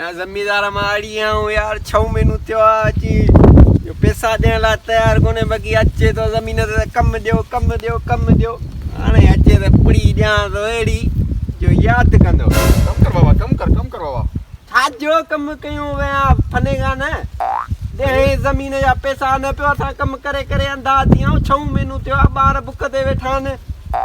يا زميندار مان اڙي آئون يار ڇهون مهينو ٿيو آ اچي جو پيسا ڏيڻ لاء تيار ڪونهي باقي اچي ٿو زمين تي ته ڪم ڏيو ڪم ڏيو ڪم ڏيو هاڻي اچي ته پڙي ڏيان ٿو اهڙي جو ياد ڪندو. ڪم ڪر بابا ڪم ڪر ڪم ڪر بابا. ڇا جو ڪم ڪيون ويا فنيگا نه ڏيهين زمين جا پيسا نه پيو اسان ڪم ڪري ڪري انڌا ٿي آئون ڇهون مهينو ٿيو آ ٻار بک تي ويٺا آهن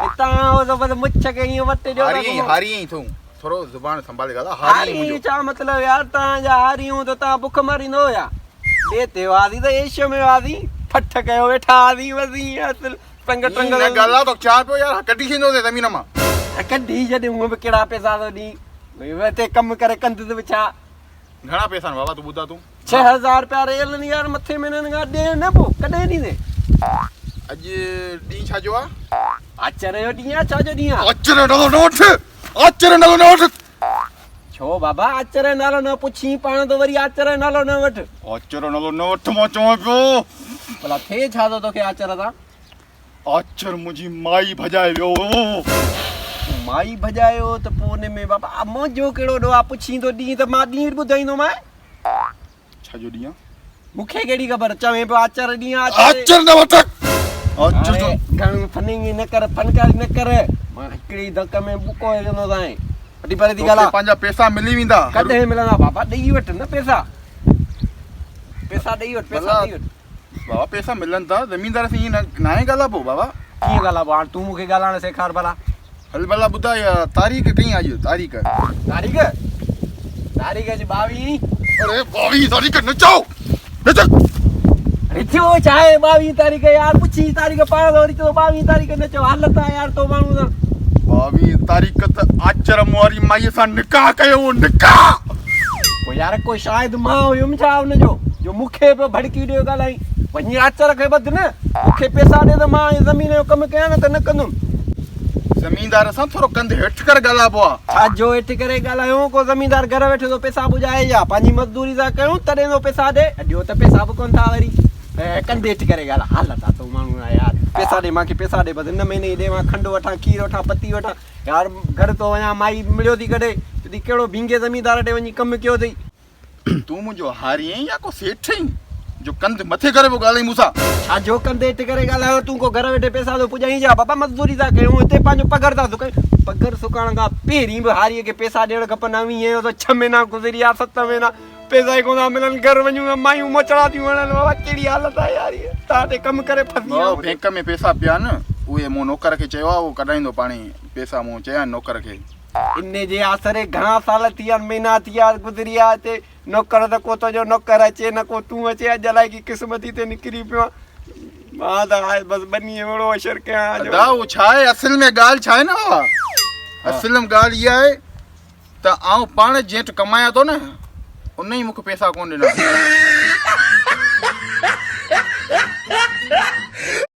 هتان آئون ته بس مڇ کي ائين وٽ ڏيو ته هاري ائين ٿو ٿورو زبان سنڀالي ڳالهاء هاري منهنجو. ڇا مطلب يار توهان جا هاري هون ته توهان بک مريندو يا ٻئي تي هئاسين ته عيش ۾ هئاسين ڦٺ ڪيو ويٺا هئاسين بس ائين اصل ٽنگ ٽنگ نه ڳالهاء تو چاهه پيو يار ڪڍي ڇڏيندو زمين مان. ڪڍي ڇڏ هونء به ڪهڙا پئسا ٿو ڏين هتي ڪم ڪري ڪنڌ ته وڇا. گهڻا پئسا آهن بابا تون ٻڌاء تون. 6000 رپيا رهيل آهن يار مٿي مهينن کان ڏين نه پوء ڪڏهن ڏيندين. اڄ ڏينهن ڇا جو آ؟ آچر جو ڏينهن آ ڇا جو ڏينهن آ؟ آچر جو نالو نه وٺ آچر جو نالو نه وٺ. ڇو بابا آچر جو نالو نه پڇين پاڻ ته وري آچر جو نالو نه وٺ. آچر جو نالو نه وٺ مان چوان پيو. ڀلا ٿئي ڇا ٿو توکي آچر سان؟ آچر منهنجي مائي ڀڄائي ويو. مائي ڀڄايو ته پوء ان ۾ بابا منهنجو ڪهڙو ڏوهه آ پڇين ٿو ڏينهن ته مان ڏينهن به ٻڌائيندومانء. ڇا جو ڏينهن آ؟ مون کي ڪهڙي خبر چوين پيو آچر ڏينهن آ آچر نه وٺ آچر جو گهڻو فننگي نه ڪر فنڪاري نه ڪر مان هڪڙي ڌڪ ۾ ٻڪو هلندو سانء وٺي پري ٿي ڳالهاء پنهنجا پيسا ملي ويندا ڪڏهن ملندا بابا ڏئي وٺ نه پيسا پيسا ڏئي وٺ پيسا ڏئي وٺ بابا پيسا ملن ٿا زميندار سين ائين ناهي ڳالهائبو بابا. ڪيئن ڳالهائبو هاڻ تون مون کي ڳالهائڻ سيکار ڀلا. هل ڀلا ٻڌاء تاريخ ڪئين آ اڄ تاريخ. تاريخ تاريخ اڄ ٻاويهين. اڙي ٻاويهين تاريخ نه چئو نه چئو. اڙي ٿيو ڇا آهي ٻاويهين تاريخ يار پڇين تاريخ پاڻ ته وري چئو ٻاويهين تاريخ نه چئو حالت آهي يار تو ماڻهو سان. ٻاويهين تاريخ ته آچر مون واري مائيء سان نڪاح ڪيو هو نڪاح. پوء يار ڪو شاهد مان هيم ڇا ان جو جو مون کي پيو ڀڙڪي ڏيو ڳالهائين. وڃي آچر کي ٻڌ نه، مون کي پئسا ڏي ته مان هي زمين جو ڪم ڪيان نه ته نه ڪندم. زميندار سان ٿورو ڪنڌ هيٺ ڪري ڳالهائبو آ. ڇا جو هيٺ ڪري ڳالهايون، ڪو زميندار گهر ويٺو ٿو پئسا پڄائي يا پنهنجي مزدوري ٿا ڪيون تڏهن ٿو پئسا ڏي، ڏيو ته پئسا به ڪونه ٿا وري. ڪنڌ هيٺ ڪري ڳالهاء، حالت آ تو ماڻهو آ يار، پئسا ڏي مان کي پئسا ڏي بس هن مهيني ئي ڏي مان کنڊ وٺان کير وٺان پتي وٺان. يار گهر ٿو وڃان مائي مڙيو ٿي ڪڍي چئي ٿي ڪهڙو ڀينگي زميندار ڏي وڃي ڪم ڪيو اٿئي. تون منهنجو هاري آهين يا ڪو سيٺ آهين جو ڪنڌ مٿي ڪري پيو ڳالهائين مون سان. ڇا جو ڪنڌ هيٺ ڪري ڳالهايو تون ڪو گهر ويٺي پئسا ٿو پڄائين ڇا بابا مزدوري ٿا ڪيون هتي پنهنجو پگهر ٿا سڪايون پگهر سڪائڻ کان پهرين به هاريء کي پئسا ڏيڻ کپن اوهين هينئر ته ڇهه مهينا گذري ويا ست مهينا پئسا ئي ڪونه ٿا ملن گهر وڃون ته مايون موچڙا ٿيون هڻن بابا ڪهڙي حالت آهي يار هيء تان تي ڪم ڪري ڦسي ويا آهيون. بينڪ ۾ پئسا پيا آهن اهي مون نوڪر کي چيو آهي اهو ڪڍائيندو پاڻهي پئسا مون چيا آهن نوڪر کي. انهي جي آسري گهڻا سال ٿي ويا آهن مهينا ٿي ويا گذري ويا هتي نوڪر ته ڪو تنهنجو نوڪر اچي نه ڪو تون اچين اڄ الائي ڪي قسمت هتي نڪري پيو آهيان مان ته هاء بس ٻنيء وڙو اشر ڪيان جو. ادا اهو ڇا آهي اصل ۾ ڳالهه ڇا آهي نه بابا اصل ۾ ڳالهه اها آهي ته آئون پاڻ جنهن وٽ ڪمايان ٿو نه ان ئي مون کي پئسا ڪونه ڏنا.